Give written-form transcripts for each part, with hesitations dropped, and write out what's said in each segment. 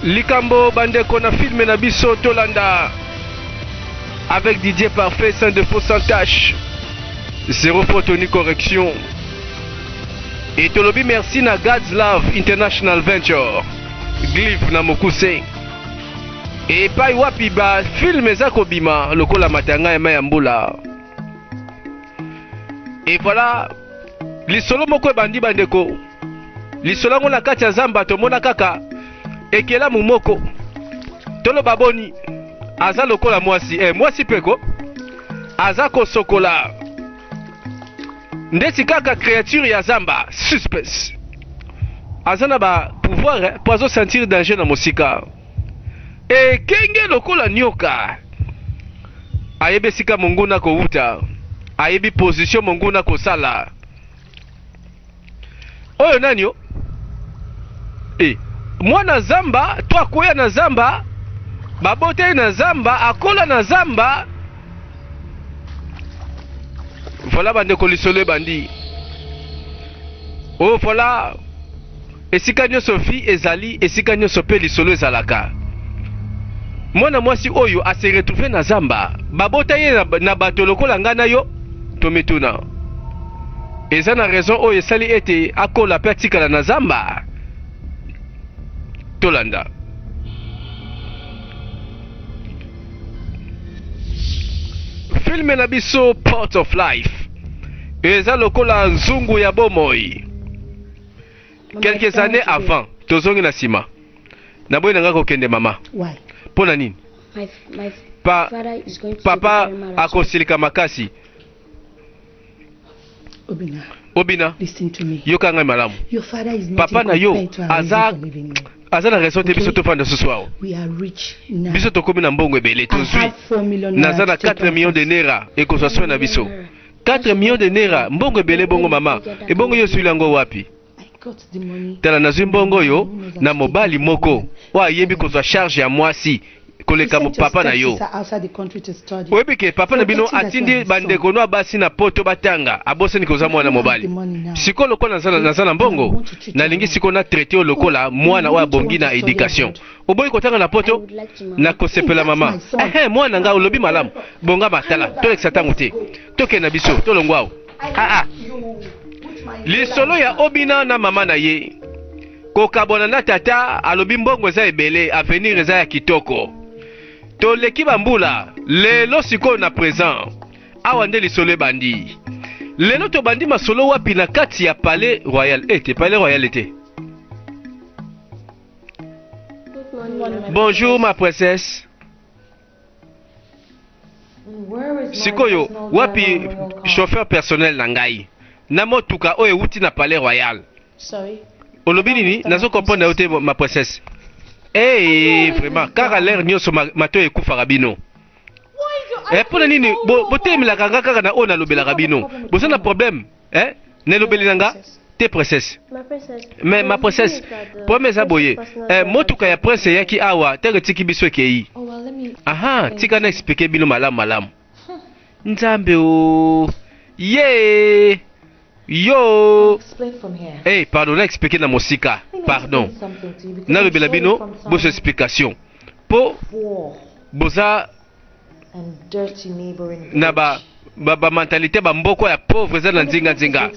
Likambo bandeko na film na biso tolanda avec Didier Parfait sans défaut sans tâche zéro faute ni correction et tolobi merci na God's Love International Venture Glyph na mokuse epai wapi ba film eza kobima lokola matanga ya mai ya mbula. Et voilà lisolo moko ebandi bandeko. Lisolo yango na kati ya zamba tomona kaka ekelamu moko toloba boni aza lokola mwasi eh, mwasi peko aza kosokola ndeti kaka creature ya zamba suspense aza na ba pouvoir eh, po azo sentir danger na mosika ekenge lokola nioka ayebi esika monguna kowuta ayebi position monguna kosala oyo nani yo e mwana zamba to akwea na zamba baboteli na zamba akola na zamba voilà bandeko lisolo ebandi oh voilà Esika nionso vie ezali, esika nionso pe lisolo ezalaka. Mwana mwasi oyo a se retrouver na zamba, babota ye na bato lokola nga na yo? Tomituna. Eza na raison oyo esali ete akola pe atikala na zamba? Tolanda. Film na biso Pot of Life eza lokola nzungu ya bomoi. Quelques annees avant, tozongi na sima. Naboyi na ngai kokende mama. Mpo na nini? Pa, papa akosilika makasi. Obina, yoka ngai malamu. Papa na yo aza aza na raison te biso tofanda susu awa. Biso tokomi na mbongo ebele tozwi. Naza na 4 millions de naira ekozwa soin na biso. 4 millions de naira mbongo ebele bongo mama ebongo yo oswili yango wapi tala nazwi mbongo oyo na mobali moko oyo ayebi kozwa charge ya mwasi koleka papa na yo oyebi ke papa na bino atindi bandeko no ya basi na poto batanga abosani koza mwana mobali sikoyo lokola naza na mbongo nalingi sikoyo na traite yo lokola mwana oyo abongi na education Oboyi kotanga na poto? Nakosepela mama. Ehe, mwana nga olobi malamu. Bongama, tala, tolekisa tango te. Tokende na biso, tolongwa awa. Ah ah. Lisolo ya Obina na mama na ye. Kokabwana na tata, alobi mbongo eza ebele, avenir eza ya kitoko. Toleki ba mbula, lelo sikoyo na present. Awa nde lisolo ebandi. Lelo tobandi masolo wapi na kati ya palais royal? Eh te, palais royal te. Bonjour ma princesse. Sikoyo wapi chauffeur personnel na ngai na motuka oyo ewuti na palais royal? Olobi nini? Nazo comprendre yo te ma princesse. Hey, eh, vraiment kaka l'air nyonso matoyi ekufaka bino. Eh, mpo na nini botelemelaka nga kaka na oyo nalobelaka bino? Boza na problème? Eh? Na elobeli na nga te princesse. Mais ma princesse, problème eza boye. Eh, motuka ya prince eyaki awa ntango etiki biso ekei. Oh, Aha, tika na expliquer bino malamu malamu. Nzambe o ye yo Hey, pardon, na expliquer na mosika. Pardon. Nalobela bino boso explication. Po boza na ba ba, ba mentalite ba mboko ya pauvre eza na nzinga nzinga.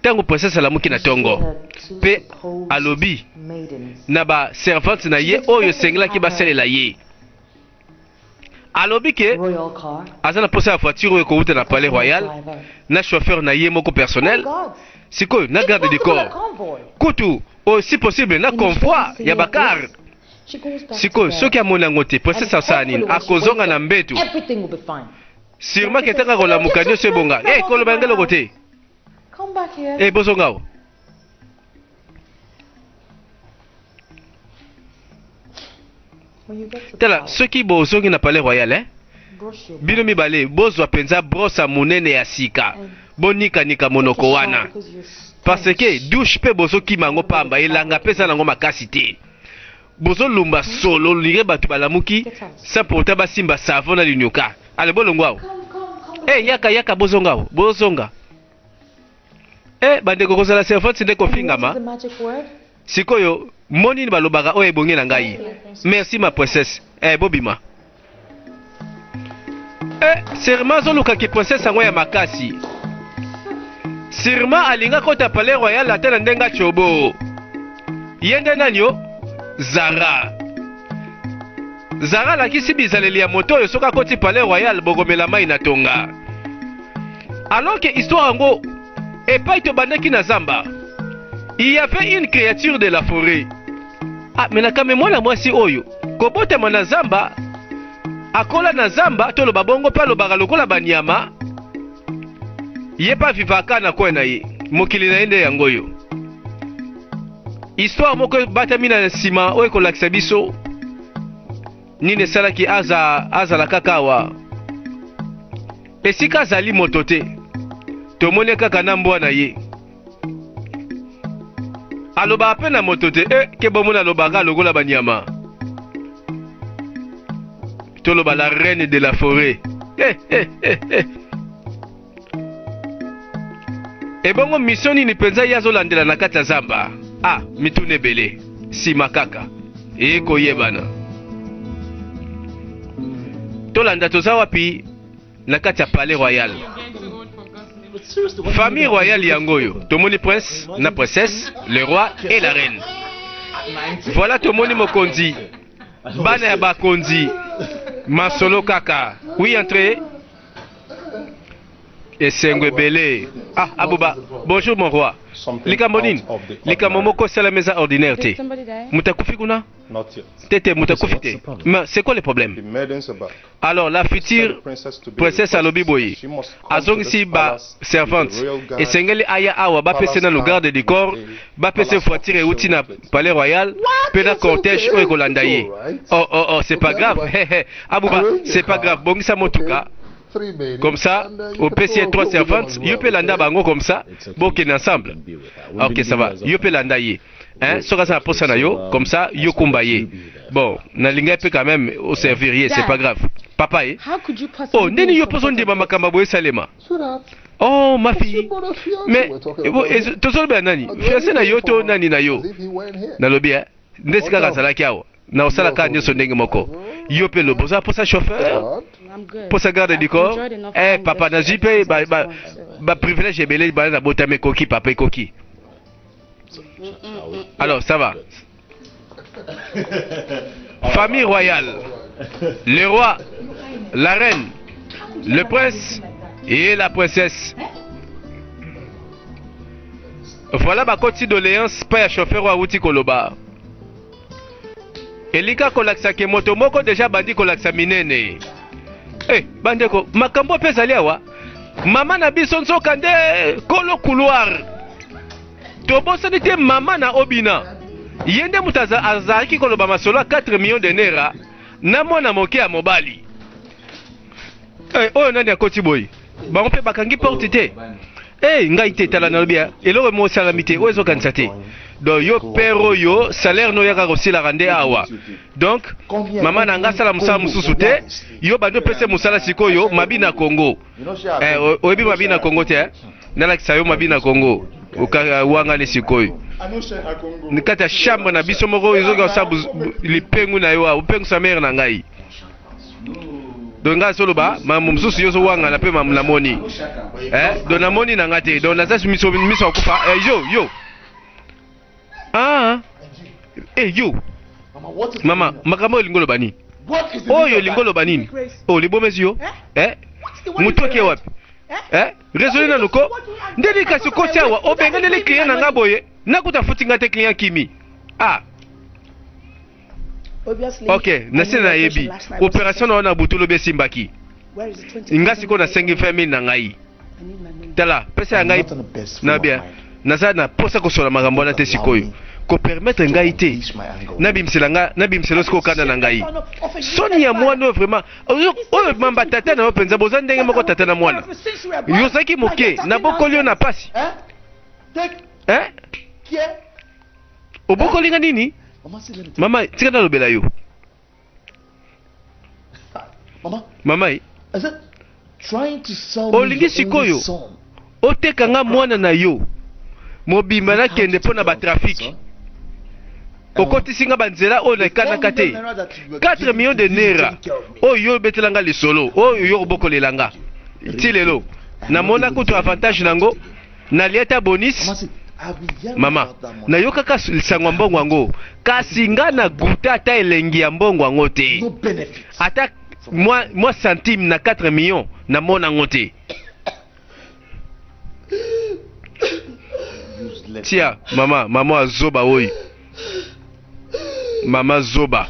Tango princesse alamuki na tongo pe alobi na ba servante na ye oyo esengelaki basalela ye, alobi ke aza na posa ya voiture oyo ekowuta na palais royal na chauffeur na ye moko personnel, sikoyo na garde du corps kutu oyo si possible na convoi ya ba car. Sikoyo soki amoni yango te princesse asala nini? Akozonga na mbetu surement ke tango akolamuka nioso ebonga. Eh koloba yanga eloko te. Eh bozonga awa. Tala soki bozongi na palais royal eh? Bino mibale bozwa penza brosse ya munene ya sika bonika nika monoko wana parce que douche pe bozokima yango pamba elanga pe eza nango makasi te. Bozo lumba solo on dirait batu balamuki sans pourtant basimba savon na linyoka. Allez bolongwa awa. Eh yaka yaka bozonga awa. Bozonga. Eh bandeko kozala servante nde kofingama. Sikoyo mot nini balobaka oyo ebongi na ngai? Merci ma princesse. Eh bobima. Eh serment azoluka ki princesse yango ya makasi. Sûrement alinga kota palais royal ata na ndenge achobo. Ye nde nani yo? Zara. Zara alakisi bizaleli ya moto oyo soki akoti palais royal bokomela mai na tonga. Alors que histoire yango epai tobandaki na zamba, il y avait une créature de la forêt. Ah, mais nakame mwana mwasi oyo kobotama na zamba, akola na zamba, toloba bongo mpe alobaka lokola banyama, ye mpe avivaka na coin na ye, mokili na ye nde yango oyo. Histoire moko ebatami na nsima oyo ekolakisa biso nini esalaki aza azala kaka awa esika azali moto te, tomoni kaka na mbwa na ye alobaka mpe na moto te. E ke bomona alobaka lokola banyama, toloba la reine de la forêt. Eh, eh, eh, eh. Ebongo mission nini mpenza ye azolandela na kati ya zamba? Ah, mituna ebele nsima kaka ekoyebana. Tolanda, toza wapi? Na kati ya palais royal, famille royale yango oyo. Tomoni prince na princesse, le roi et la reine. Voilà, tomoni mokonzi, bana ya bakonzi, masolo kaka. Oui, entrez. Esengo ebele. Ah, Abuba, bonjour mon roi. Likambo nini? Likambo moko esalami eza ordinaire te. Moto akufi kuna te? Te, moto akufi te. Mais c'est quoi le problème? Alors la future princesse alobi boye, azongisi ba servante, esengeli aya awa, bapesa nanu garde du corps, bapesa voiture euti na palais royal mpe na cortège oyo ekolanda ye. Oh oh oh, c'est pas grave, Abuba, c'est pas grave, bongisa motuka comme ça, opesi ye trois servantes, yo mpe landa bango, comme ça bokende ensemble. Ok, ça va, yo mpe landa ye, hein, soki aza na posa na yo, comme ça yo kumba ye. Bon, nalingai mpe quand même oservir ye. C'est pas grave papa ye. Oh, ndeni yo mpozo ndima makambo boye esalema? Oh ma fille, mais tozolobela nani? Fiancé na yo to nani na yo? Nalobi nde sika azalaki awa na osala kaka nyonso ndenge moko. Yo mpe loba, oza posa chauffeur, posa garde du corps. Eh papa, nazwi mpe baprivilège ebele bana na botami. Ekoki papa, ekoki. Alors ça va. Famille royale, le roi, la reine, le prince et la princesse. Voilà, bakoti doléance pa ya chauffeur oyo awuti koloba. Elika kolakisa ke moto moko deja bandi kolakisa minene. Eh, bandeko, makambo mpe ezali awa. Mama na biso nzoka nde kolo couloir. Tobosani te, mama na Obina, ye nde moto azalaki koloba masolo ya 4 millions de naira na mwana moke ya mobali. Eh, oyo nani akoti boye? Bango mpe bakangi porte te. Hey, ngai te, tala, nalobi eloko moko esalami te oyo ezokanisa te. Donc yo père oyo, salaire no oyaka kosilaka nde awa. Donc mama na nga asala mosala mosusu te, yo bandi opesa mosala sikoyo mabi na Congo. Eh, oyebi mabi na Congo te, eh? Nalakisa yo mabi na Congo wangani sikoyo kati ya chambre na biso moko ezoki kosala lipengu na yo awa, opengusa mare na ngai. Donc ngai azoloba makambo mosusu, yo ozowangana mpe makambo namoni. Eh, donc namoni na nga te, donc naza miso miso ya kufa. Eh, yo yo, ah eh, yo mama, makambo oyo olingi oloba nini? Oyo olingi oloba nini? O libomesi yo, eh? Motu oke wapi? Eh, raisonne nanu ko ndeni. Kasi okoti awa, obenganeli client na nga boye, nakuta futi nga te, client kimi. Ah ok, nasi nayebi opération na wana butu lobi esimbaki. Nga sikoyo nasengi 20 000 na ngai. Tala, pesa ya ngai na bien. Naza na posa kosola makambo wana te sikoyo. Kopermettre ngai te nabimisela nga, nabimisela sikoyo kanda na ngai. Soni ya mwana oyo vraiment, oyo mamba tata na yo mpenza, boza ndenge moko tata na mwana. Yo ozalaki moke, nabokoli yo na pasi. Eh? Obokoli nga nini? Mama, tika nalobela yo. Mama, olingi sikoyo oteka nga mwana na yo mobimba, nakende mpo na batrafic. Okotisi nga banzela oyo nakanaka te. 4 millions de naira oyo yo obetela nga lisolo, oyo yo obokolela nga ti lelo, namona kutu avantage nango, nalia ata bonus. Mama, nayokaka sango ya mbongo yango, kasi nga na guta ata elengi ya mbongo yango te, ata mwa, mwa centime na 4 millions namona yango te. Tia mama, mama azoba oyo, mama zoba.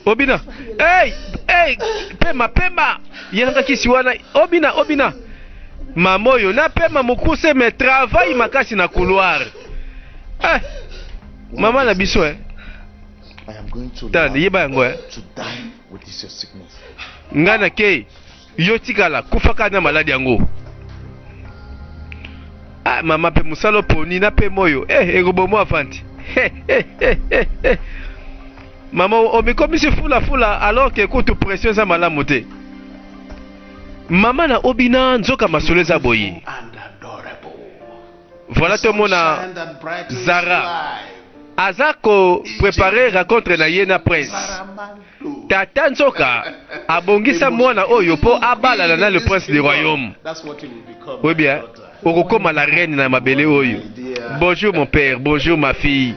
Obina, hey, hey, pema pema, yelanga kisi wana. Obina, obina, mama oyo na pema mokuse, mais travail makasi na couloir. Eh, mama na biso eh. Tala, yeba yango eh. Nga na kei, yo tikala kufa kaka na maladi yango. Ah, mama pe mosala oponi na pema oyo eh, ekobomo avanti. Mama omikomisi fula fula alors que kutu pression eza malamu te. Mama na Obina nzoka masolo eza boye. Voilà tomona Zara aza ko preparer rencontre na ye na prince. Tata nzoka abongisa mwana oyo po abalana na le prince du royaume. Oui bien, okokoma la reine na mabele oyo. Bonjour mon père, bonjour ma fille.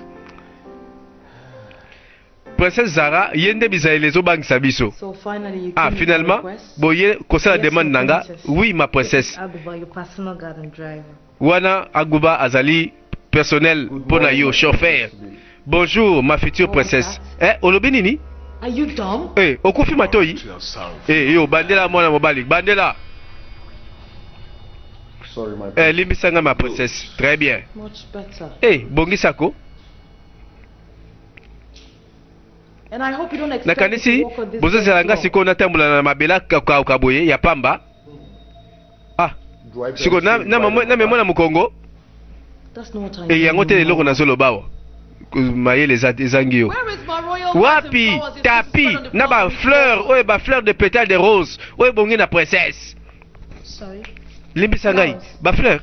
Princesse Zara, ye nde bizaleli ezobangisa biso. Ah, finalement, boye kosala demande na nga. Oui, ma princesse. Wana Aguba azali personnel mpo na yo, chauffeur. Bonjour, ma future princesse. Eh, olobi nini? Eh, okufi matoyi? Eh, yo, bandela mwana mobali, bandela. Eh, limbisa nga ma princesse. Très bien. Eh, bongisa ko. Nakanisi bozozela nga sikoyo natambola na mabele akauka boye ya pamba. Ah, sikoyo na, na, na memo na mokongo e yango te eloko nazoloba awa mayele ezangi yo. Wapi tapi na ba fleur oyo, ba fleur de pétale de rose oyo ebongi na princesse? Limbisa ngai, ba fleur?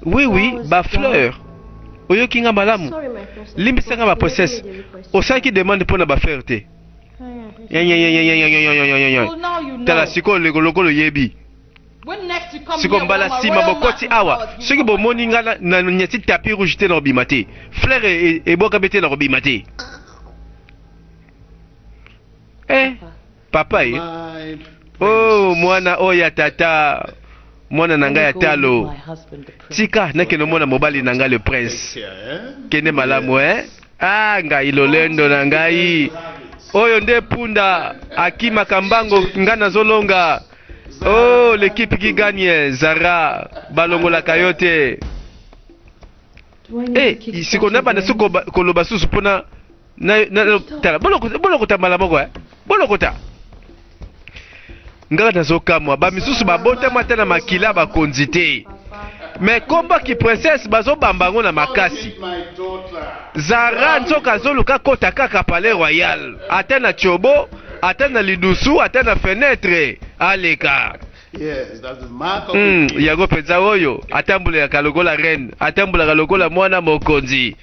Oui, oui, ba fleur. Oyoki nga malamu? Limbisa nga ma princesse, osalaki demande mpo na ba fleur te. Tala sikoyo lokola oyebi siko mbala nsima bokoti awa, soki bomoni nga na nyati tapis rouge te, na kobima te. Fleur ebwakami te, na kobima te. Eh, papa ye, oh mwana oyo ya tata, mwana na ngai ya talo, tika nakende omona mobali na ngai le prince. Kende malamu eh. Ah, ngai lolendo na ngai oyo nde punda akimaka mbango, ngai nazolonga. Oh, l'équipe qui gagne. Zara, balongolaka yo te. Eh, siko nabanda soki koloba susu mpona tala bolokota mbala moko eh. Bolokota ngaka nazokamwa, bamisusu babotama ata na makila bakonzi te, me kombaki princesse bazobamba yango na makasi. Zara nzoka azoluka kota kaka palais royal, ata na tiobo, ata na lidusu, ata na fenetre aleka. Yango mpenza oyo atambolelaka lokola reine, atambolaka lokola mwana mokonzi.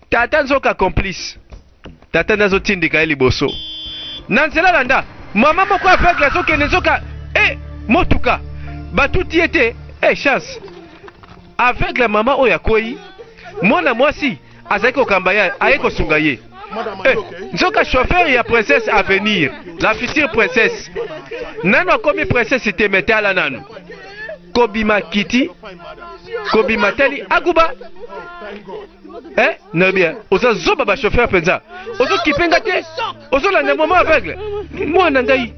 Tata nzoka complice, tata nde azotindika ye liboso na nzela. Landa mama moko aveugle azokende, nzoka e motuka batuti ye te. E chance, aveugle mama oyo akwei, mwana mwasi azalaki kokamba ye aye kosunga ye. Eh, nzoka chauffeur ya princesse à venir, la future princesse, nanu akomi princesse te, me tala nanu kobima kiti, kobima tali Aguba. Eh, nayebi oza zoba, ba chauffeur mpenza ozokipe nga te, ozolanda mama aveugle. Mwana ngai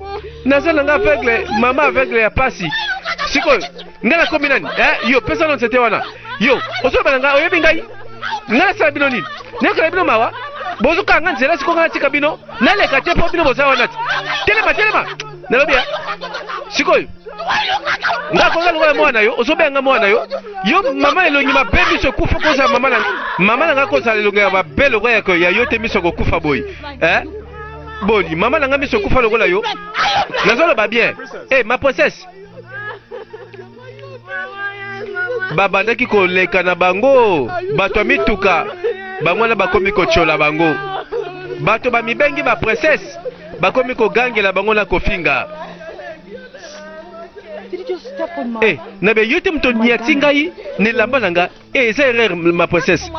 naza na nga aveugle, mama aveugle ya pasi. Sikoyo ngai nakomi nani? Eh, yo pesa no nzete wana. Yo ozoloba na ngai, oyebi ngai, ngai nasala bino nini? Nayokela bino mawa, bozokanga nga nzela. Sikoyo ngai natika bino naleka te mpo bino boza wana te. Telema, telema, nalobi ya sikoyo nga koza lokola mwana yo, ozobenga mwana yo. Yo mama elongi mabe, miso ekufa, kozala mama na mama na nga kozala elongi ya mabe lokola ya yo te, miso kokufa boye. Eh, boni mama na nga miso ekufa lokola yo? Nazoloba bien. Eh, ma princesse. Babandaki koleka na bango bato ya mituka, bango wana bakomi kotyola bango. Bato bamibengi ba princesse bakomi kogangela bango na kofinga. Eh, na be yo te moto oniati ngai na elamba na nga. Eh, eza erreur ma princesse.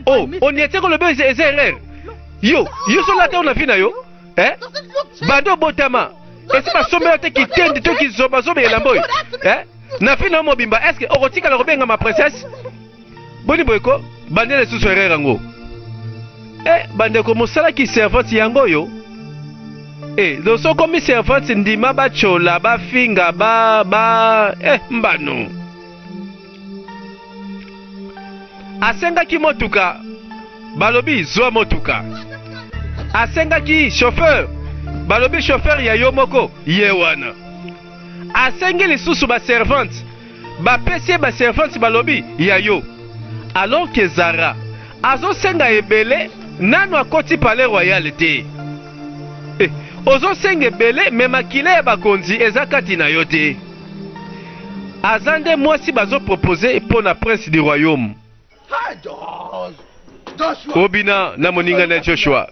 Oh, oniati koloba eza erreur. Yo, yo solata na vie na yo. Eh? Banda obotama esi basombela te kitendi to kizobazoba elamba oyo eh? Na vie na yo mobimba est-ce que okotikala kobengama princesse? Boni boye ko bandela lisusu erreur yango. Eh, bandeko mosala ki servante yango oyo. Eh, donc soki okomi servante ndima bachola, bafinga, ba ba eh mbano. Asengaki motuka, balobi zwa motuka. Asengaki chauffeur, balobi chauffeur ya yo moko ye wana. Asengi lisusu ba servante, bapesi ye ba servante balobi ya yo. Alors que Zara azosenga ebele nanu akoti palais royal te. Eh, ozosenga ebele mais makila ya bakonzi eza kati na yo te. Aza nde mwasi bazo proposer mpo na prince du royaume. Obina na moninga na Joshua.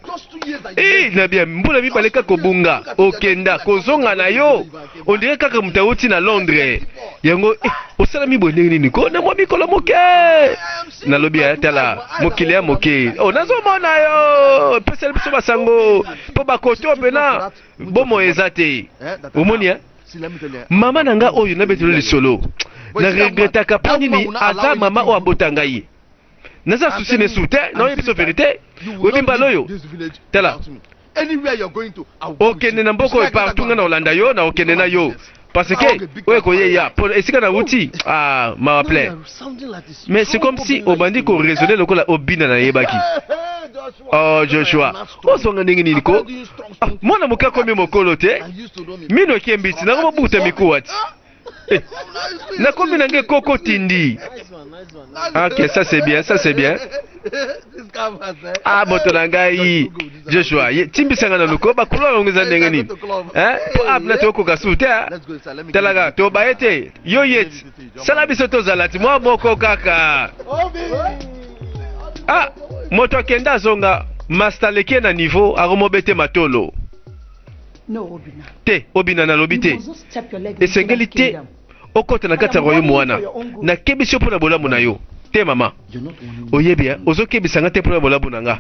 Eh, na bien mbula mibale kaka kobunga okenda kozonga na yo on dirait kaka moto awuti na Londres yango eh, osalami boye ndenge nini ko na mwa mikolo moke nalobi ya tala mokili ya moke oh, nazomona yo epeseli biso basango mpo bakoto mpena bomoi eza te omoni eh? Mama na nga oyo nabetelo lisolo na regretaka mpo nini aza mama oyo abota ngai naza susi ne su te naoyebi biso verite oyebi mbala oyo tala okende na mboka oyo partout nga na kolanda yo na okende na yo parce que oyo ekoyeya mpo esika na wuti ah mawa plein mais c'est comme si obandi ko raisonner lokola obina nayebaki. Oh Joshua, ozonga ndenge nini ko? Ah, mwana moke akomi mokolo te. Mino ekembisi nango mobuta mikuwa ti. Eh, nakomi na nge koko tindi. Ok, ça c'est bien, ça c'est bien. Ah, moto na ngai Joshua, timbisa nga na luko bakolo yango eza ndenge nini? Eh, po app na tokoka su te. Talaka, tobaye te. Yo yeti. Sala biso tozala ti mwa moko kaka. Ah, moto akenda azonga master aleki ye na niveau akomobete matolo. Te, Obina nalobi te. Esengeli te okota na kati ya royaume wana. Nakebisi yo mpo na bolamu na yo. Te mama. Oyebi hein, ozokebisa nga te mpo na bolamu na nga.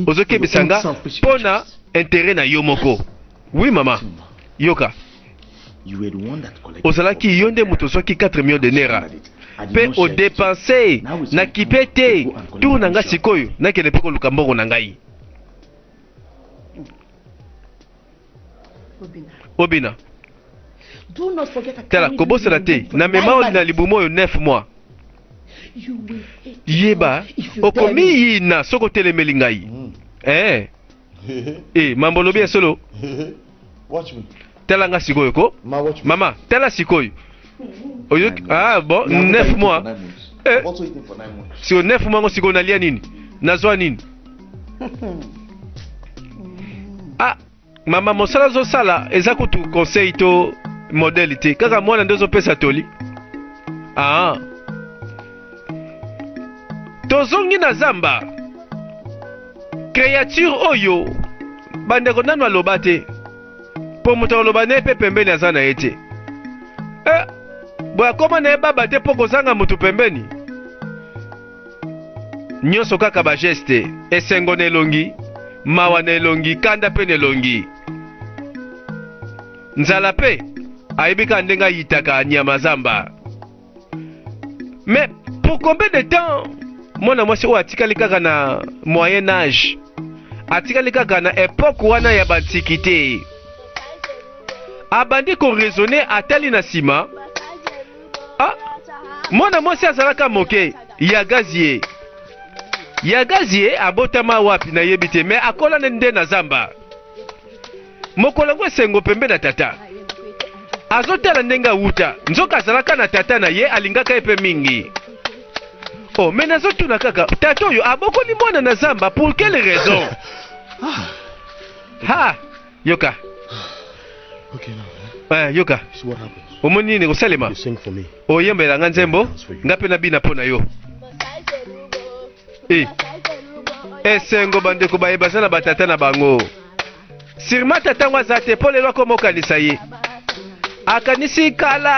Ozokebisa nga mpo na intérêt na yo moko. Oui mama. Yoka. Ozalaki yo nde moto ozwaki 4 millions de naira mpe odepense na kipe te. Tour na nga sikoyo nakende mpe koluka mbongo na ngai. Obina. Tala, kobosana te, namema yo na libumu oyo 9 mois. Yeba, okomiyina soki otelemeli ngai. Eh. Eh, mambo olobi ya solo. Tala nga sikoyo ko. Mama, tala sikoyo. Oyoki ah bon, 9 mois. Eh. Sikoyo 9 mois ngo sikoyo nalia nini? Nazwa nini? Ah, mama mosala ozosala eza kutu conseil to modèle te. Kaka mwana nde ozopesa toli. Ah. Tozongi na zamba. Creature oyo bandeko nanu aloba te po moto akoloba naye pe pembeni aza na ye te. Eh, boye akoma na ye baba te po kozanga moto pembeni. Nyonso kaka ba geste, esengo na elongi, mawa na elongi, kanda pe na elongi. Nzala pe ayebi kaka ndenge ayitaka nyama zamba. Mais pour combien de temps mwana mwasi oyo atikali kaka na moyen âge, atikali kaka na epoque wana ya bantikite, abandi ko raisonner, atali na nsima, ah, mwana mwasi azalaka moke ya gazie ya gazie abotama wapi nayebi te, mais akola nde na zamba. Mokolo yango esengo pembe na tata azotala ndenge awuta nzoka azalaka na tata na ye alingaka ye pe mingi. Oh mais nazotuna kaka tata oyo abokoli mwana na zamba pour quelle raison? Ha yoka. Okay, now, eh? Yoka. See what happens. Omoni nini ekosalema? Oyembela nga nzembo, nga mpe nabina mpo na yo. E esengo bandeko baye baza na batata na bango. Sirma tata yango aza te mpo lelo akomokanisa ye. Akanisi kala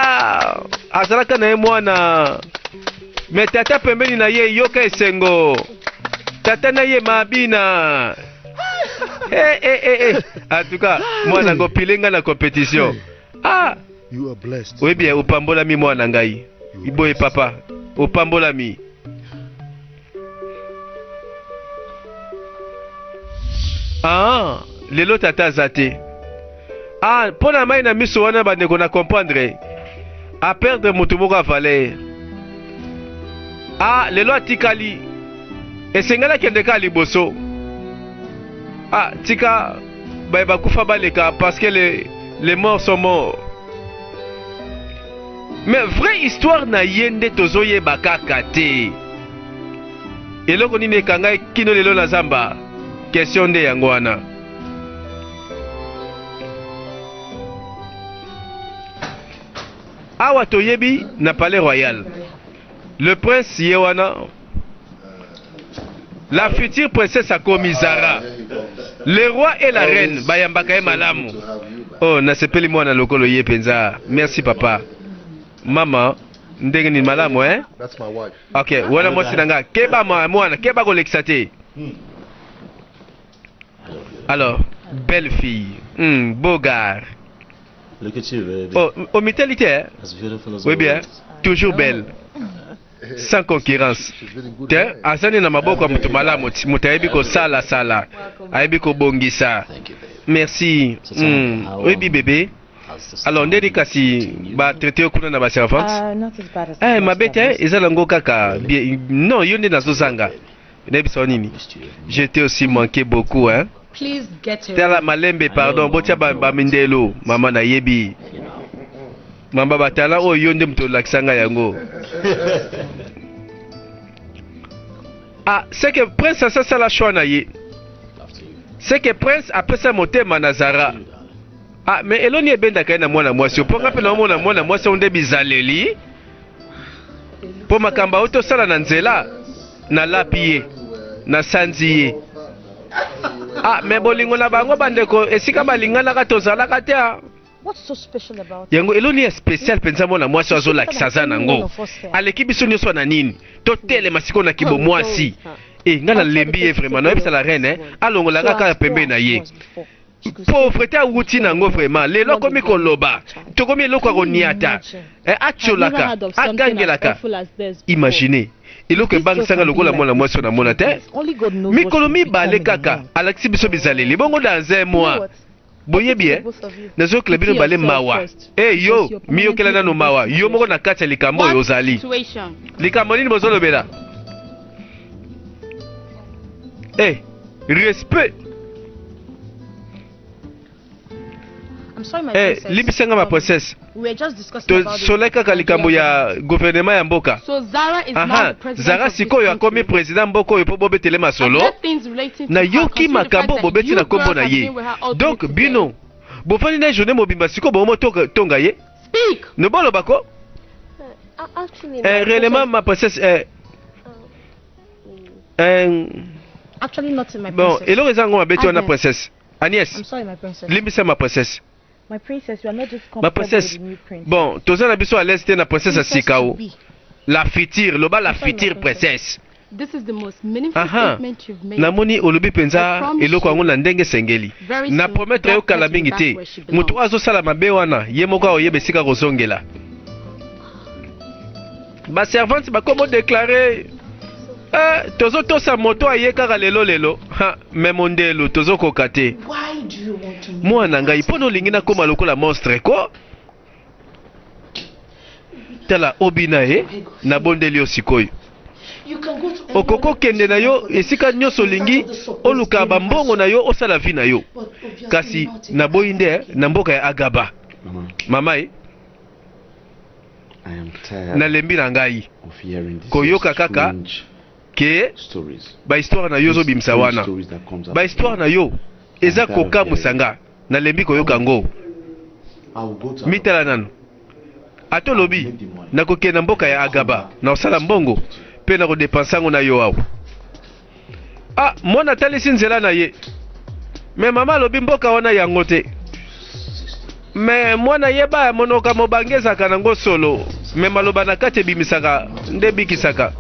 azalaka na ye mwana. Me tata pembeni na ye yoka esengo. Tata na ye mabina. Eh, eh, eh, eh. En tout cas, mwana ngo pile nga na competition. Ah! Oyebi eh, opambolami mwana ngai. Boye papa, opambolami. Ah, lelo tata aza te. Ah, mpo na mai na miso wana bandeko na comprendre. A perdre moto moko ya valeur. Ah, lelo atikali. Esengeli akende kaka liboso. Ah, tika baye bakufa baleka parce que les morts sont morts. Mais vraie histoire na ye nde tozoyeba kaka te. Eloko nini ekanga ye kino lelo na zamba? Question nde yango wana. Awa toyebi na palais royal. Le prince ye wana La future princesse akomi Zara. Le roi et la reine bayambaka ye malamu. Oh, nasepeli mwana lokolo ye penza. Merci papa. Mama, ndenge nini malamu eh? Ok, wana mwasi na nga. Keba mwana, keba kolekisa te. Alors, belle fille, beau gars. Look at you, baby. Oh, omitali te eh? As beautiful as Oui bien, always. toujours belle. Sans concurrence. Te, azali na maboko ya moto malamu, ti- moto ayebi kosala sala, ayebi kobongisa. Thank you, baby. Merci. Oyebi bébé. How's the Alors ndeni storm kasi treating you? ba traité yo kuna na ba servante? Not as bad as Eh, the mabe rest te, of us. eza nango kaka bien. Non, yo nde nazozanga. Nayebisa yo nini? Missed you. Je t'ai aussi manqué beaucoup, hein. Please get a Tala room. malembe pardon, botia ba, ba mindelo, mama nayebi. You know. Mamba batala oyo yo nde moto olakisa ngai yango. Ah, c'est que prince asasala choix na ye. After you. C'est que prince apesa motema na Zara. You, darling. Ah, mais eloni ebendaka ye na mwana mwasi. Mpo nga mpe naomona mwana mwasi oyo nde bizaleli. Mpo makambo oyo tosala na nzela, nalapi ye, nasanzi ye. Ah, mais bolingo na bango bandeko, esika balinganaka tozalaka te. ah. What's so special about Yango eloni ya spécial mpenza mwana mwasi oyo azolakisa aza nango. Aleki biso nyonso na nini? Totelema sikoyo na kibomwasi. Eh, nga nalembi ye vraiment. Nayebisa la reine, eh, alongola nga kaka pembeni na ye. Pauvreté awuti nango vraiment. Lelo akomi koloba. Tokomi eloko ya koniata. Eh, atiolaka, agangelaka. Imaginez. Eloko ebangisanga lokola mwana mwasi oyo namona te. Mikolo mibale kaka alakisi biso bizaleli. Bongo dans un mois. Boyebi eh? Nazokela bino bale mawa. Eh yo, miyokela nano mawa. Yo moko na kati ya likambo oyo What ozali. situation? Likambo nini bozolobela? Eh, respect. I'm sorry, my Eh, princess. limbisa nga ma princesse. We were just discussing about the Tosolai kaka likambo ya gouvernement ya mboka. So Zara is now Aha, the president Zara of this sikoyo akomi country. président mboka oyo mpo bobetele masolo. I've heard things relating to her, Nayoki considering the makambo fact that bobeti you na kombo girls na have ye. been with her all Donc through today. bino bofandi na journée mobimba sikoyo bomo tonga ye. Speak. Noboloba ko? Actually, Eh, my réellement princess, ma princesse eh, eh, Actually, not in my bon, princess. eloko eza yango mabe ti wana Agnes. princesse. Agnès, I'm sorry, my princess. limbisa ma princesse. My princess, you are not just Ma comfortable princesse. with the new prince. Bon, toza na biso à l'aise te na princesse ya Princess sika to o. be. La future, loba la I'm sorry, my future princess. princesse. This is the most meaningful Aha. statement you've made. Namoni olobi I mpenza promise eloko yango you, na ndenge esengeli. very Na soon, promettre yo darkness kala will be mingi back te. where she Moto oyo belongs. azosala mabe wana, ye moko akoyeba esika kozongela. Ba servante bakomo déclarer eh, tozotosa moto aye kaka lelo lelo. Ha, me mondelu tozokoka te. Why do you want to Mwana na ngai, mpo na olingi nakóma lokola monstre ko? Tala obina ye, nabondeli yo sikoyo. You can go to any Okoki other okende na yo esika nyonso olingi, oluka bambongo na yo, osala vie na yo. but obviously Kasi not in naboyi nde na mboka ya Agaba. Mama, Mama ye, I am tired nalembi na ngai of hearing these koyoka kaka strange ke stories. bahistoire na yo These ozobimisa strange wana. stories that comes out of Bahistoire you. na yo eza I'm tired of kokamwisa hearing. nga. Nalembi koyoka ngo. I will go to Mitala nano. Ata olobi, Nakokende na mboka ya Agaba, nakosala mbongo, mpe nakodepanse yango na yo awa. Ah, mwana atalisi nzela na ye. Me mama alobi mboka wana yango te. Me mwana yeba ya monoka mobange ezalaka nango solo, me maloba na kati ebimisaka nde ebikisaka.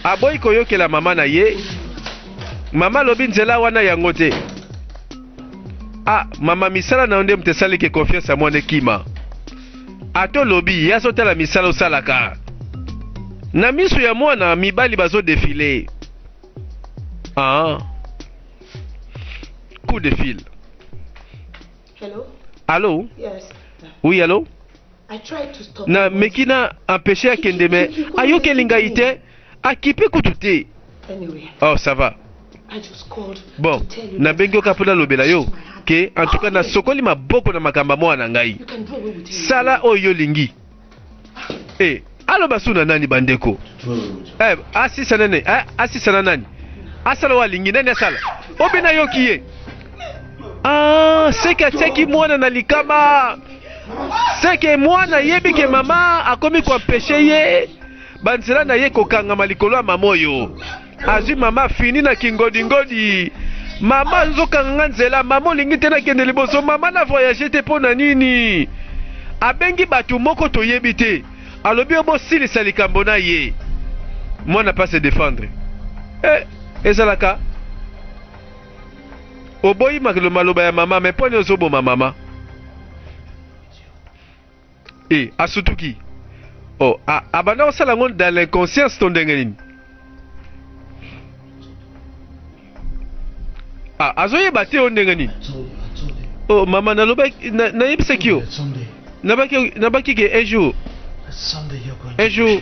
Aboyi koyokela mama na ye. Mama alobi nzela wana yango te. Ah, mama misala na yo nde moto esali ke confiance ya mwana ekima. Ata olobi ye azotala misala osalaka. Na miso ya mwana mibali bazo defile. Ah. Coup de fil. Hello? Allô? Yes. Oui, allô? I tried to stop Na him, but meki na empêcher akende mais ayokeli ngai te, akipe kutu te. Anyway, Oh, ça va. I just called Bon, to tell you that nabengi yo kaka mpo nalobela yo my heart. ke en tout cas nasokoli maboko na makambo ya mwana na ngai. You can do away with him. Sala oyo olingi. Eh, aloba su na nani bandeko? Eh, asisa nani? Eh, asisa na nani? Asala oyo alingi nani asala? Obe nayoki ye. Ah, seke atiaki mwana na likama. Seke mwana ayebi ke mama akomi koempeshe ye banzela na ye kokangama likolo ya mama oyo. Azwi mama afini na kingodingodi. Mama azokanga nga nzela, mama olingi te nakende liboso, mama na voyage te mpo na nini? Abengi bato moko toyebi te, alobi yo bosilisa likambo na ye. Mwana pa se defendre. Eh, ezalaka oboyi maloba ya mama, mais mpo nini ozoboma mama? Eh, asutuki. Oh, abanda kosala yango dans l'inconscience to ndenge nini? Ah, azoyeba te o ndenge nini? Oh, mama nalobaki nayebisaki yo. Nabaki nabaki ke un jour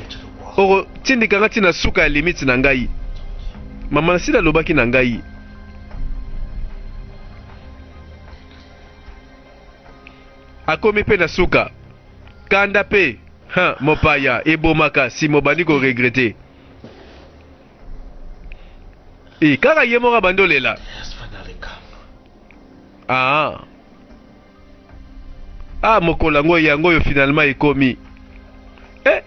okotindika nga ti na suka ya limite na ngai. Mama nasi nalobaki na ngai. Akomi pe na suka. Kanda pe hein mopaya ebomaka sima obandi ko regretter. Eh kaka ye moko abandi olela. Ah. Ah mokolo yango yango oyo finalement ekomi. Eh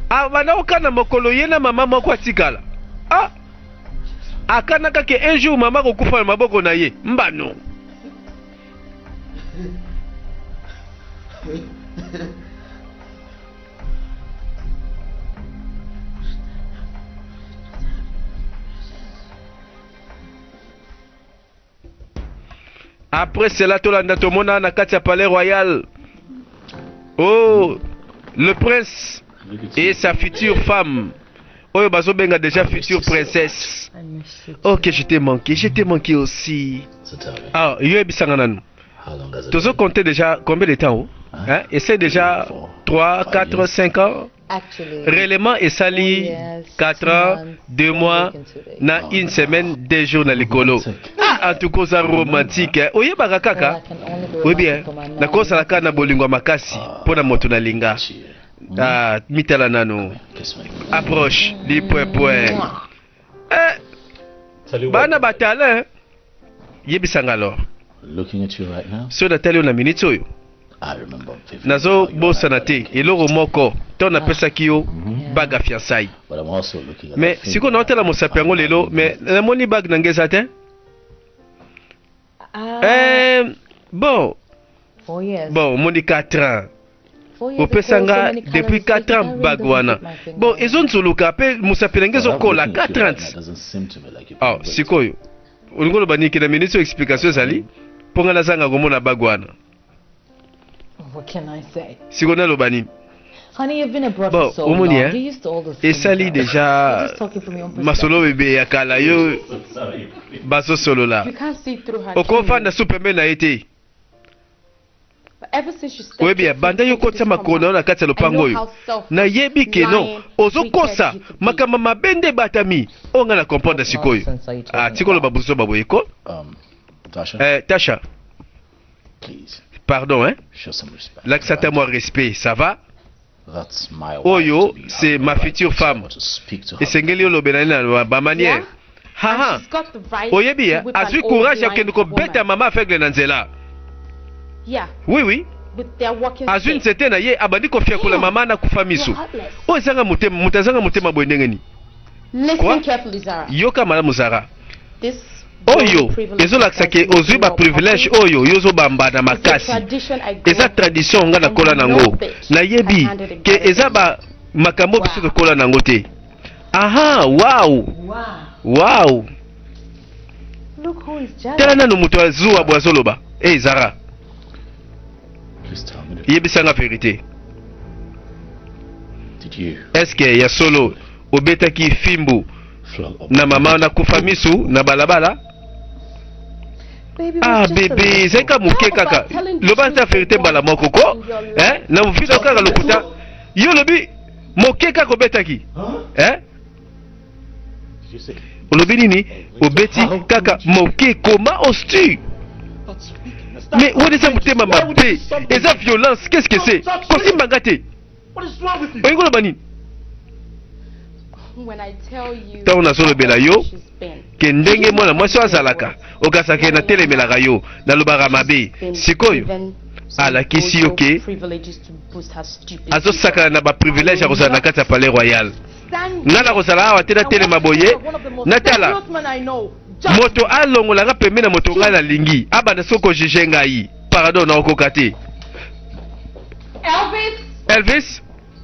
abanda kokana mokolo ye na mama moko atikala. Ah akanaka ke un jour mama akokufa na maboko na ye mbano. Après cela, tolanda tomona na kati ya palais royal. Oh, le prince et sa future femme. Oyo bazobenga déjà future princesse. Ok, je t'ai manqué, je t'ai manqué aussi. Ah, yo yebisanga nanu. Tozo compter déjà combien de temps? Hein? Essaie déjà 3, 4, 5 ans. Réellement esali 4 ans, 2 mois, na une semaine, 2 jours na likolo. Ah, en tout cas, oza romantique. Hein? Oyebaka kaka. Oyebi, hein? Nakosala kaka na bolingo ya makasi mpo na moto nalinga. Ah, mitala nanu. Approche, lipwepwe. Eh, bana batala, yebisanga alors. Soki natali yo na minute oyo, nazobosana te eloko moko ntango napesaki yo bague ya fiançailles. Mais sikoyo naotala mosapi yango lelo, mais namoni bague na ngai eza te. Eh, bon bon omoni 4 ans opesa nga depuis 4 ans bague wana, bon ezonzuluka mpe mosapi na ngai ezokola 4 ans. Oh, sikoyo olingi oloba nini? Na minute oyo explication ezali mpo ngai nazanga komona bague wana. Sikoyo naloba nini? Bon, omoni, hein, esali déjà masolo bebe ya kala yo bazosolola, okofanda su pembeni na ye te. Oyebi ya banda yo kotia makolo na yo na kati ya lopango oyo, nayebi ke non, ozokosa makambo mabe nde ebatami oyo ngai na comprendre sikoyo. Ah, tika oloba buzoba boye ko. Eh, Tasha, pardon, hein, lakisa ata mwa respect, ça va? Oyo c'est ma future femme, esengeli olobela nini na bamanière. Haha, oyebi, azwi courage ya kokende kobeta mama aveugle na nzela. Oui, oui. With their walking Azwi stick. nzete na ye, abandi kofiakola mama na kufa miso. You're heartless. Oyo ezanga motema, moto azanga motema boye ndenge nini? Listen Quoi? carefully, Zara. Yoka malamu, Zara. This Oyo privilege ezolakisa ke that ozwi you ba privilège are oyo yo ozobamba na is a makasi. tradition I grew Eza up tradition nga nakola and nango. no bitch Nayebi can handle it ke better eza than ba makambo biso tokola nango te. Aha, wow. Wow. Wow. Look who is Tala jealous. nano moto azuwa bo azoloba. E Zara, Please tell me. The yebisanga vérité. Did you Est-ce ya solo obetaki fimbu flog up na mama na kufa misu na balabala? Baby, Ah was just a bebe, little. ezalika moke kaka. Loba ata vérité mbala moko ko. Eh? Na mofika kaka lokuta. Yo lobi moke kaka obetaki. Eh? Did you say? Olobi nini? Obeti kaka moke, koma ostu. That's wickedness. Mais wana eza motema mabe, eza violence. Qu'est-ce que c'est? Kosimbanga te. What is wrong with you? Olingi koloba nini? When I tell you Ntango nazolobela yo she's been. ke ndenge mwana mwasi oyo azalaka, okasaka natelemelaka yo, nalobaka mabe. Been Sikoyo given some alakisi yo social ke privileges to boost her stupid azosakana na ba privilège ya kozala na kati ya palais royal. Stand Nga nakozala awa te, natelema boye, natala dangerous man I know. Just moto alongolanga pembeni na moto ngai nalingi, abanda soki kojuge ngai. Pardon, naokoka te. Elvis, Elvis,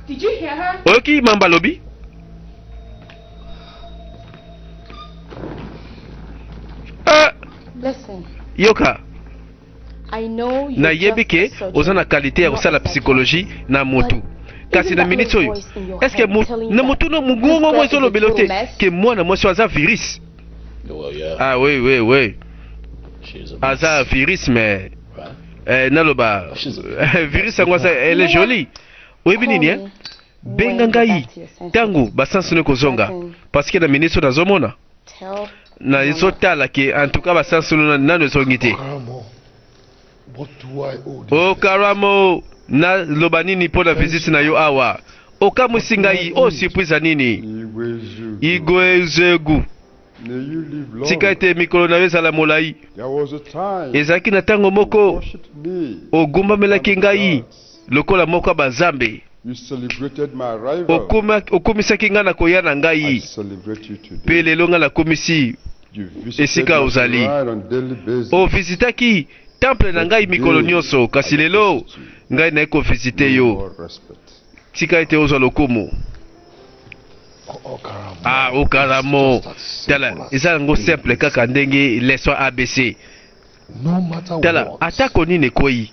did you hear her? Oyoki mamba alobi? Ah, Listen, yoka. I know you're Nayebi just ke a surgeon, oza na qualité ya not kosala a psychiatrist. psychologie na motu, kasi Isn't na that minute little oyo, voice in your est-ce head que telling you na that motu no this mongongo girl mo is a ezolobela total te mess? ke mwana mwasi oyo aza virus? Well, yeah. Ah oui, oui, oui. She's a Aza mess. virus, mais Right? naloba virus yango aza, elle est You know what? jolie. Oyebi nini, Call eh? me Benga when you ngai get back to your senses. ntango basansi no ekozonga, I can parce que na minute oyo nazomona, tell nazotala ke en tout cas basansi no nano ezongi te. Okaramo, what do I owe this? Okaramo, naloba nini mpo na visite na yo awa? Okamwisi ngai. Oyo surprise ya nini? Igwezugu. Igwezegu. May you live long. Tika ete mikolo na yo ezala molai. There was a time Ezalaki na ntango you moko worshipped me. ogumbamelaki ngai Gods. lokola moko ya banzambe. You celebrated my arrival. Okumisaki ngai na koya na I ngai, celebrate you mpe today. lelo ngai nakomisi You visited esika my ozali. shrine on daily basis. Ovisitaki temple na ngai mikolo nyonso, kasi lelo ngai naye kovisite No yo. more respect. Tika ete ozwa lokumu. Okaramo. Ah, Okaramo, It's just that simple tala, as eza yango simple kaka ndenge leçon ABC. No matter Tala, what, atako nini ekwei,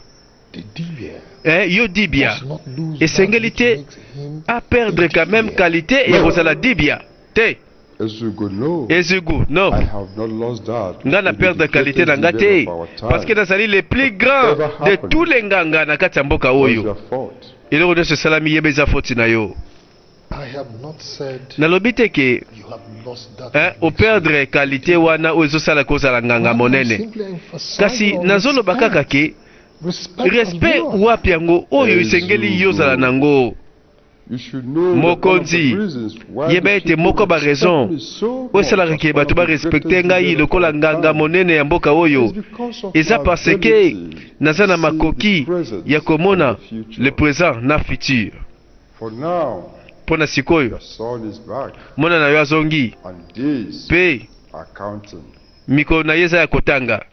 the dibia eh, yo dibia must not lose esengeli that te which makes him aperdre quand même qualité ya kozala dibia te. Ezugo, no. Ezugu, no. I have not lost that. Nga na The perdre qualité na nga greatest te, dibia of our time. parce que nazali le plus grand de tous les nganga na kati ya mboka Was oyo. your fault. Eloko nyonso esalami, yeba eza foti na yo. I have not said Nalobi te ke you have lost that. eh, operdre qualité wana oyo ezosala kozala nganga monene, kasi nazoloba kaka ke respect wapi yango oyo esengeli yo ozala nango. You should know Mokonzi, yeba ete moko ba raison oyo esalaka ke bato barespecte ngai lokola nganga monene ya mboka oyo eza parce que naza na makoki ya komona le présent na futur. For now, Mpo na sikoyo, your son is back mwana na yo azongi, and days mpe are counting. mikolo na ye eza ya kotanga.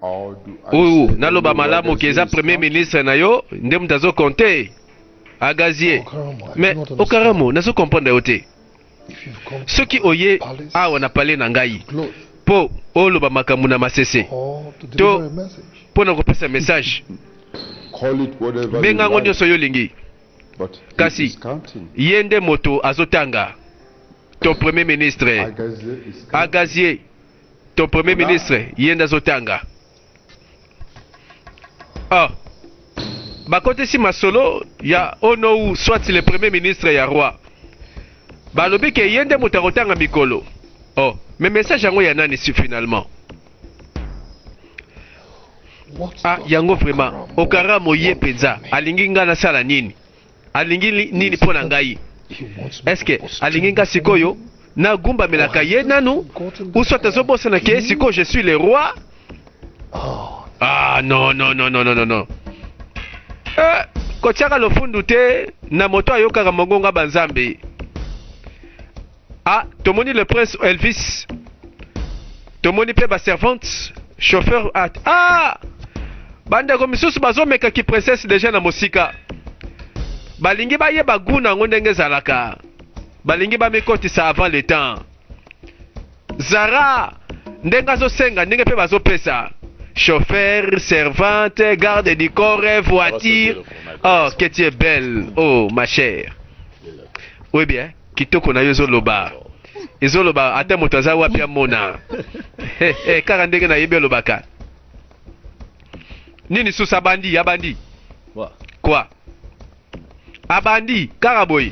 Or do I Oyo say naloba only malamu what ke eza is premier counting? ministre na yo nde moto azokonte Agazie. Mais Okaramo, nazokomprendre yo te. Soki oye awa na pale na ngai mpo oloba makambo na masese to mpo na kopesa message, Call it whatever you benga yango like, nyonso yo olingi, but he kasi is counting. ye nde moto azotanga, ton premier ministre. Agazie is counting. Agazie, ton premier ministre, ye nde azotanga. Ah, bakotisi masolo ya onou, soit le premier ministre ya roi, balobi ke ye nde moto akotanga mikolo. Oh, mais message yango ya nani si finalement? Ah, yango vraiment, Okaramo ye mpenza alingi ngai nasala nini? Alingi nini mpo na ngai? Est-ce alingi nga sikoyo nagumbamelaka ye nanu, ou soit azobosana ke sikoyo je suis le roi? Ah non, non, non, non, non, non, non. Eh, kotiaka lofundu te na moto ayokaka mongonga banzambe. Ah, tomoni le prince Elvis, tomoni mpe baservante, chauffeur. Ah, ah! Bandeko misusu bazomeka ki princesse deja na mosika, balingi bayeba gu na yango ndenge ezalaka, balingi bamikotisa avant le temps. Zara ndenge azosenga, ndenge mpe bazopesa chauffeur, servante, garde du corps, voiture. Oh, que tu es belle, oh ma chère. Oui bien, kitoko na yo ezoloba, ezoloba ata moto aza wapi amona kaka ndenge nayebi alobaka nini susu. Abandi, abandi. What? Quoi? Abandi kaka boye.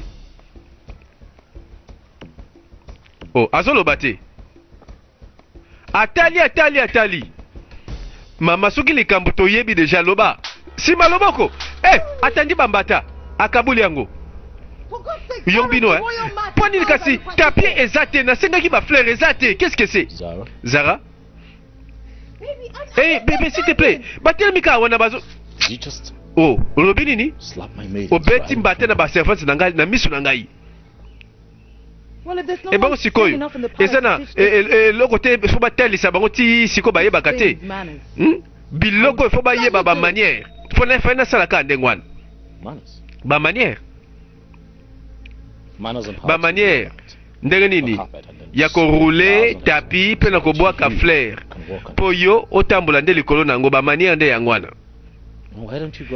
Oh, azoloba te, atali, atali, atali. Mama, soki likambo toyebi deja, loba. Nsima loboko eh, atandi bambata, akabuli yango yo bino eh. Mpo nini kasi tapis eza te? Nasengaki bafleur, eza te. Qu'est-ce que c'est? Zara. Zara. Hey, bébé, s'il te plaît, batelemi kaka wana bazo. Did you just Oh, olobi nini? slap my maid? Obeti mbate na baservante na ngai na miso na ngai. Ebongo sikoyo eza na eloko te, faut batalisa bango ti sikoyo bayebaka te. Biloko ifo bayeba, bamanière fo fai nasala kaka ndenge wana. Manners. Bamanière. Manners and Bamanière ndenge nini ya korouler tapis mpe na kobwaka fleur mpo yo otambola nde likolo na yango, bamanière nde yango wana.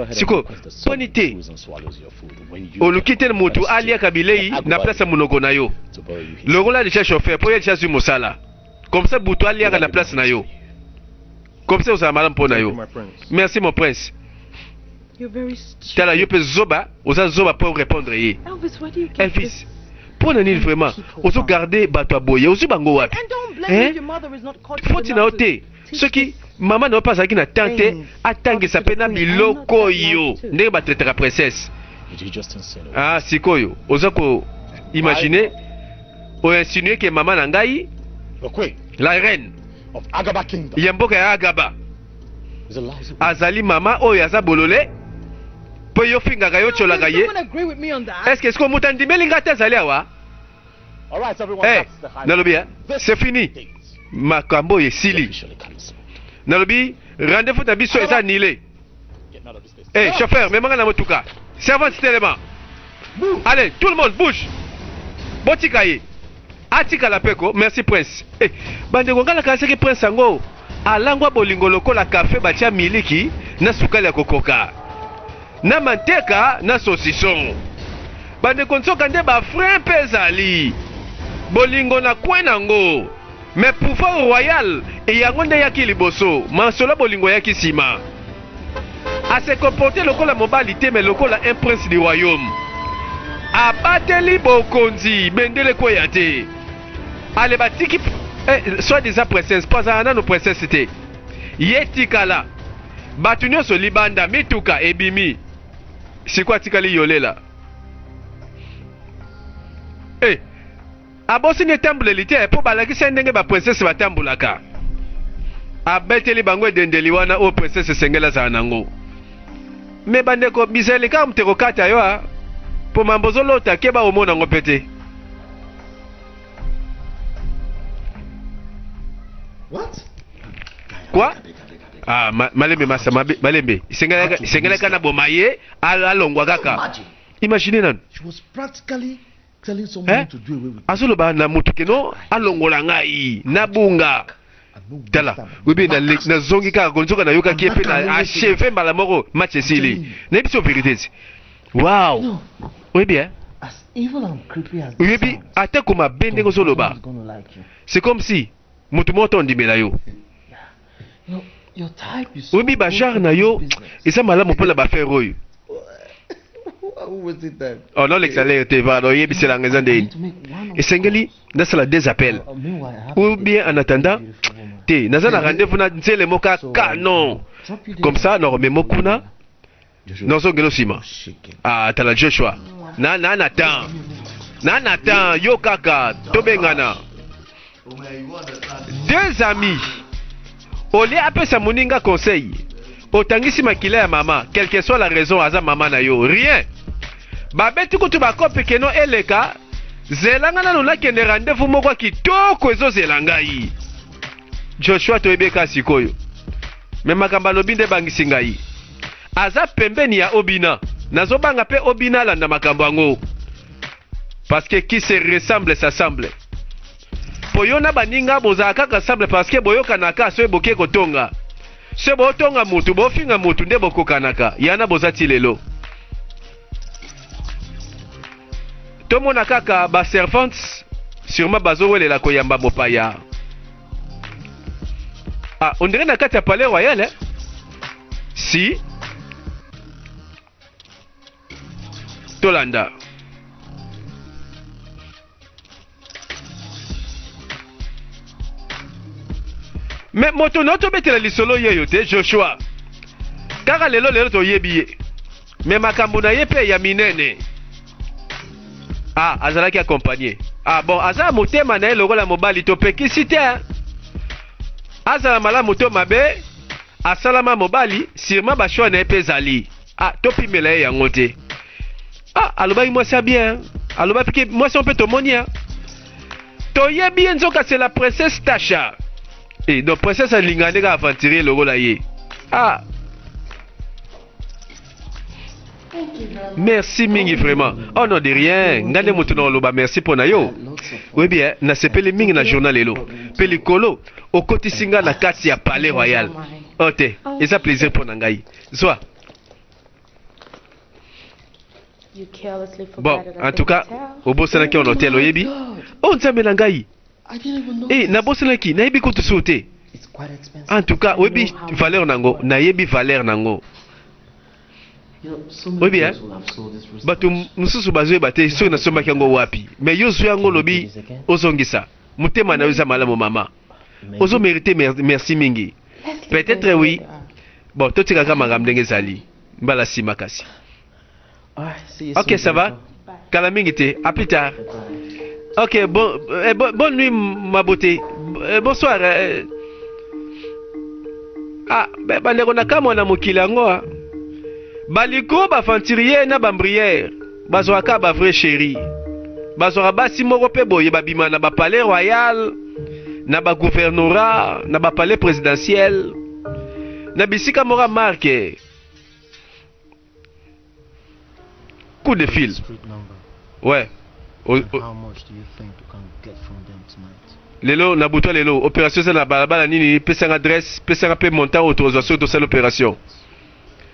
Sikoyo mponi te oluki te motu aliaka bilei na place ya monoko na yo? Longola deja chauffeur mpo ye deja azwi mosala, comme ça butu aliaka na place na yo, comme ça ozala malamu mpo na yo. Merci, mon prince. Tala yo mpe zoba, oza zoba mpo répondre ye. Elvis, mpo na nini vraiment ozogarde bato ya boye? Ozwi bango wapi? Foti na yo te soki mama na yo mpe azalaki na temps te atangisa mpe na biloko oyo ndenge batraitaka princesse. Ah, sikoyo oza ko imagine, oinsinue ke mama na ngai, la reine ya mboka ya Agaba, azali mama oyo aza bolole mpo yo fingaka yo, tiolaka ye? Est-ce que moto andimeli ngai te azali awa? Eh, nalobi c'est fini, makambo oyo esili. Nalobi rendez-vous na biso eza annulé. Eh, chauffeur, memanga na motuka. Servante, telema. Allez, tout le monde bouge, botika ye atikala peko. Merci, prince. Eh, bandeko, ngai nakanisaki prince yango alangwa bolingo lokola kafe batia miliki na sukali ya kokoka na manteka na saucisson. Bandeko, nzoka nde bafrein mpe ezali bolingo na kwe nango. Mais pouvoir royal eyango nde eyaki liboso, masolo bolingo eyaki nsima. Ase comporte lokola mobali te, mais lokola un prince du royaume. Abateli bokonzi, bendele kweya te. Ale, batiki soit disant princesse mpo azala nano princesse te, ye tikala. Bato nyonso libanda, mituka ebimi, sikoyo atikali yolela. Abosini etambuleli te mpo balakisi ye ndenge baprincesse batambolaka. Abeteli bango edendeli wana oyo princesse esengeli azala nango. Me bandeko, bizaleli kaka moto ekokata yo a mpo mambo ozolota, keba omona yango mpe te. What? Quoi? Ah, malembe masa, malembe. Esengelaka na boma ye, alongwa kaka. Imagine nanu. She was practically telling someone Eh? to do away with Azoloba na motu keno alongola ngai nabunga. Tala, oyebi, nazongi kaka konzoka, nayokaki ye mpe na achevé mbala moko, match esili. Nayebi so vérité ti wow. No. Oyebi, eh? As evil and creepy as this Oyebi sounds, ata mabe ndenge ozoloba, is gonna like you. C'est comme si motu moko to ondimela yo. You know, your type is so Oyebi good bagenre for na this yo business. eza malamu mpona baaffaire oyo. Who was it then? Oh, nolekisa lere te, pardon. Oyebiselanga eza ndeni. Esengeli nasala des appels ou bien en attendant te, naza na rendez-vous na nzele moko canon comme ça, nakomema kuna, nazongela nsima. Ah, tala Joshua na Nathan, na Nathan, yo kaka tobengana. Deux amis, olie apesa moninga conseil. Otangisi makila ya mama, quelque soit la raison aza mama na yo. Rien. Babeti kutu bakope keno eleka. Zela nga nanu nakende rendez-vous moko ya kitoko ezozela ngai. Joshua toyebi eka sikoyo. Me makambo alobi nde ebangisi ngai. Aza pembeni ya Obina. Nazobanga pe Obina alanda makambo yango. Parce que qui se ressemble s'assemble. Po yo na baninga bozala kaka ensemble parce que boyokanaka soki boke kotonga. Soki botonga mutu, bofinga mutu nde bokokanaka. Yana boza ti lelo. Tomona kaka ba servantes sûrement bazowelela koyamba mopaya. Ah, on dirait na kati ya palais royal, eh? Si. Tolanda. Mais moto na tobetela lisolo yeyo te Joshua. Kaka lelo lelo toyebi ye. Mais makambo na ye pe ya minene. Ah, azalaki accompagné. Ah bon, aza motema na ye lokola mobali topekisi te. Azala malamu to mabe, asalama mobali, sûrement ba choix na ye pe ezali. Ah, topimela ye yango te. Ah, alobaki mwasi ya bien. Alobaki ke mwasi mpe tomoni ya. Toyebi ye nzoka c'est la princesse Tasha. Eh, donc princesse alingaka ndenge aventurier lokola ye. Ah. Merci mingi vraiment. Oh non de rien. Nga nde moto na oloba merci mpo na yo. Oyebi eh, nasepeli mingi na journal lelo. Mpe likolo okotisi nga na kati ya palais royal. Oh te, eza plaisir mpo na ngai. Zwa. Bon, en tout cas, obosanaki en hôtel oyebi? Oh nzambe na ngai. Eh, nabosanaki, nayebi kutu su te. En tout cas, oyebi valeur nango, nayebi valeur nango. Oyebi hein? Bato mosusu bazoyeba te soki nasombaki yango wapi. Mais yo zwi yango olobi ozongisa. Motema na yo eza malamu mama. Ozo mériter merci mingi. Peut-être oui. Bon, totikaka makambo ndenge ezali. Mbala nsima kasi. Ok, ça va? Kala mingi te. À plus tard. Ok, bon, eh, bon, bonne nuit, ma beauté. Eh, bonsoir. Eh. Ah, bandeko na kamwa na mokili yango. Ah. Baliko baventurier na bambrière bazwaka ba vrai chéri. Bazwaka basi moko mpe boye babima na ba palais royal, na ba gouvernorat, na ba palais présidentiel, na bisika moko ya marque. Coup de fil. Ouais. O, o, lelo na butu lelo opération eza na balabala nini, pesanga adresse, pesanga pe montant oyo tokozwa soki tosali opération.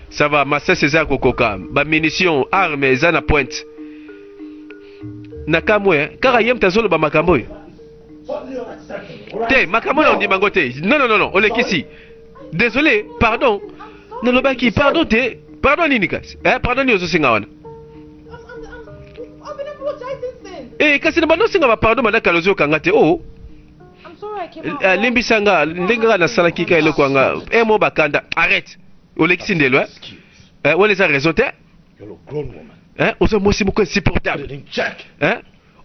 Ça va, masasi eza ya kokoka, ba munitions, armes eza na pointe. Na kamwe kaka ye moto azoloba makambo oyo te, makambo oyo ondima yango te. Non, non, non, non, olekisi. Désolé, pardon. Nalobaki pardon te. Pardon nini kasi? Eh, pardon nini ozosenga wana? Eh, kasi na bando osenga ba pardon banda kala ozokanga te. Oh. Limbisa nga ndenge kaka nasalaki ka eloko yanga. Eh, mo bakanda. Arrête. Olekisi ndelo, eh? Eh, wana eza raison te. Eh, oza mwasi moko insupportable. Eh?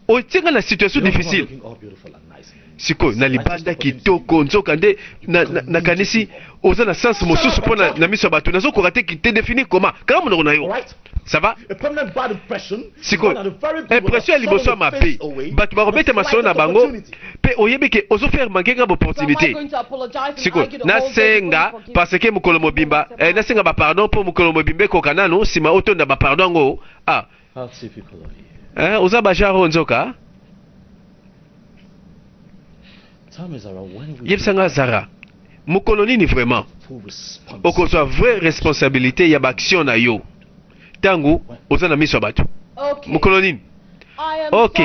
Otie nga na situation difficile. Sikoyo na libanda kitoko nzoka nde nakanisi oza na sens mosusu mpo na miso ya bato. Nazokoka te te définir comment. Kanga monoko na yo. Ça va? Sikoyo impression ya liboso ya mabe, bato bakobeta masolo na bango mpe oyebi ke ozo faire manquer nga opportunité. Sikoyo nasenga parce que mokolo mobimba eh, nasenga ba pardon mpo mokolo mobimba ekoka nanu nsima otonda ba pardon yango. Ah. Eh, oza ba genre oyo nzoka. Yebisa nga Zara, mokolo nini vraiment okozwa vraie responsabilité ya ba action na yo tango oza na miso ya bato? Mokolo nini? Ok,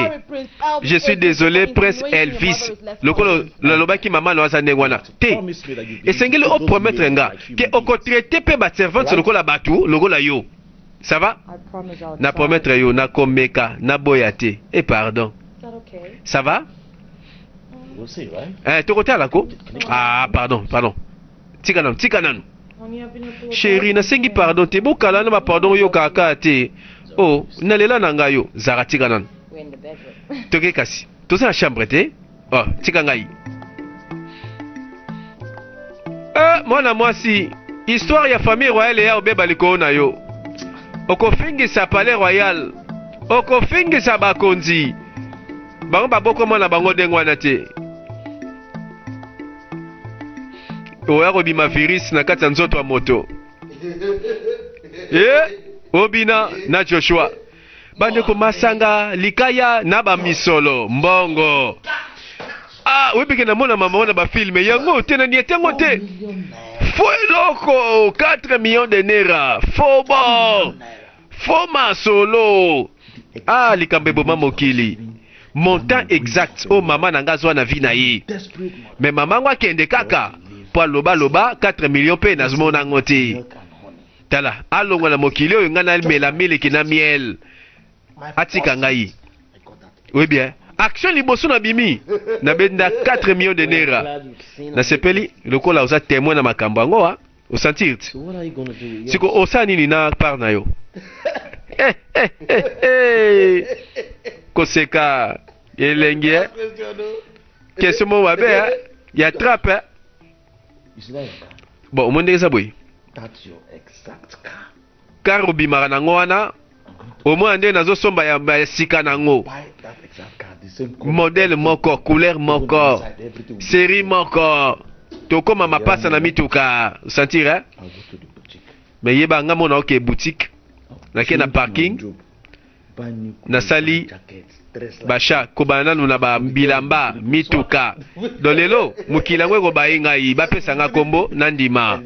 je suis désolé Prince Elvis, lokola nalobaki mama na aza ndenge wana te. Esengeli opromettre nga ke okotraite mpe ba servante lokola bato lokola yo. Ça va? Na promettre yo nakomeka naboya te. Eh pardon. Ça va? Eh tokotala ko? Ah pardon, pardon. Tika nanu, tika nanu. Chérie, nasengi pardon te. Bokala na ba pardon oyokaka kaka te. Oh, nalela na ngai yo. Zara tika nanu. Toke kasi. Toza na chambre te. Oh, tika ngai. Eh, mwana mwasi. Histoire ya famille royale eya obeba likolo na yo. Okofingisa palais royal, okofingisa bakonzi. Bango baboko mwana bango ndenge wana te. Oya kobima virus na kati ya nzoto ya moto. Eh, Obina na Joshua. Bandeko masanga, likaya na ba misolo, mbongo. Ah, oyebi ke namona mama wana ba film yango te na niete yango te. Fo eloko 4 millions de naira. Fo bor. Fo masolo. Ah, likambo eboma mokili. Montant exact oyo mama na nga azwa na vie na ye. Mais mama yango akende kaka po aloba loba 4 millions pe nazomona yango te. Tala, alongwa na mokili oyo ngai namela miliki na miel. Atika ngai. Oyebi eh? Action liboso na bimi na benda 4 millions de naira. Nasepeli lokola oza témoin na makambo yango ah. Osentir ti. Siko osala nini na part na yo? Eh, eh, eh, eh. Koseka elengi eh. Question moko mabe eh. Ya trappe eh. Bon, omoni ndenge eza boye. Car obimaka nango wana omona ndenge nazosomba ya, ya sika nango modèle moko couleur moko série moko tokoma mapasa na mituka sentir eh? Mais yeba nga mona oke boutique nake na parking Nasali ba chat kobanda nanu na ba bilamba, mituka. Donc lelo mokili yango ekobaye ngai, bapesa nga kombo nandima.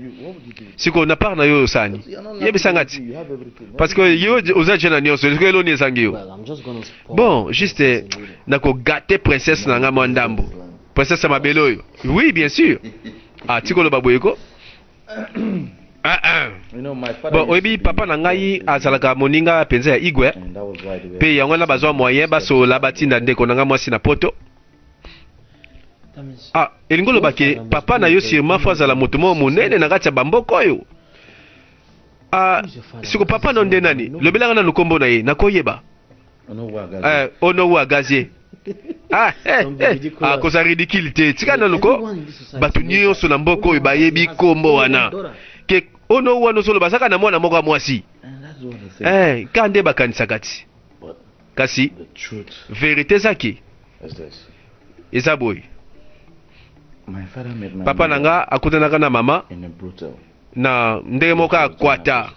Sikoyo na part na yo osala nini? Yebisa nga ti. Parce que yo oza dejà na nionso, sikoyo eloko nini ezangi yo? Bon, juste nako gâter princesse na nga mwa ndambo. Princesse ya mabele oyo. Oui, bien sûr. Ah, tika oloba boye ko. Ah, ah. Bon, oyebi papa na ngai azalaka moninga mpenza ya Igwe mpe yango wana bazwa moyen basolola batinda ndeko na ngai mwasi na poto. Ah, elingi oloba ke papa na yo sûrement fo azala moto moko monene na kati ya bamboka oyo. Ah, siko papa no nde nani? Lobelanga nanu nkombo na ye, nakoyeba. Eh, Onowu Agazie. Ah, eh, eh. Ah, koza ridicule te. Tika nanu ko. Bato nyonso na mboka oyo bayebi kombo wana. Ke Onowu wana ozoloba azaka na mwana moko ya mwasi. Eh, ka nde bakanisaka ti. Kasi verite eza ke eza boye. Papa na nga akutanaka na mama na ndenge moko ya kwata.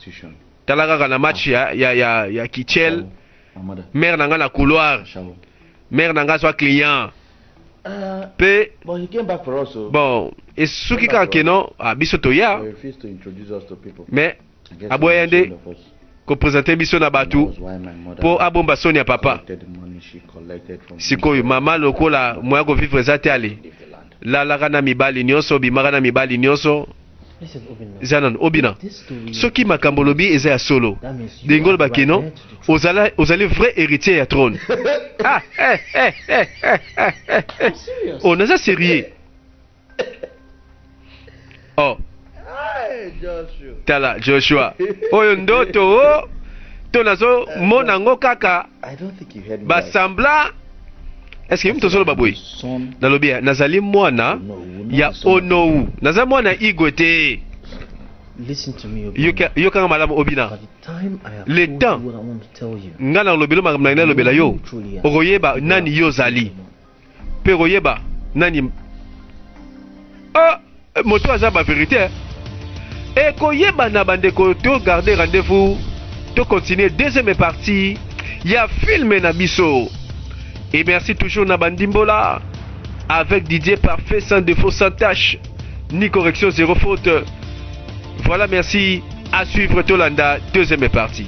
Tala kaka na match ya ya ya, ya Kichel mère na nga na couloir mère na nga azwa client pe bon esuki kaka ke non ah, biso toya mais aboya nde kopresente biso na bato mpo abomba soni ya papa sikoyo mama lokola moya kovivre eza te ale lalaka na mibali nyonso bimaka na mibali nyonso Eza nanu obina. Soki makambo olobi eza ya solo, ndenge oloba que non ozala ozali vrai heritier ya trone. Ah eh eh eh eh eh eh eh. Oh naza serieux. Oh. Tala Joshua. Oyo ndoto oh. To nazo mona ngo kaka ba semblant. Est-ce que yo moto ozoloba boye? Nalobi eh, nazali mwana ya Onowu. Naza mwana ya Igwe te. Yoka, yokanga malamu Obina. Le temps nga nalobela makambo na nalobela yo, okoyeba nani yo ozali mpe okoyeba nani ah, moto aza ba verite eh. Ekoyebana bandeko, to garder rendez-vous, to continuer deuxième partie ya film na biso. Et merci toujours na Bandimbola avec Didier parfait sans défaut sans tache ni correction zéro faute. Voilà, merci à suivre Tolanda deuxième partie.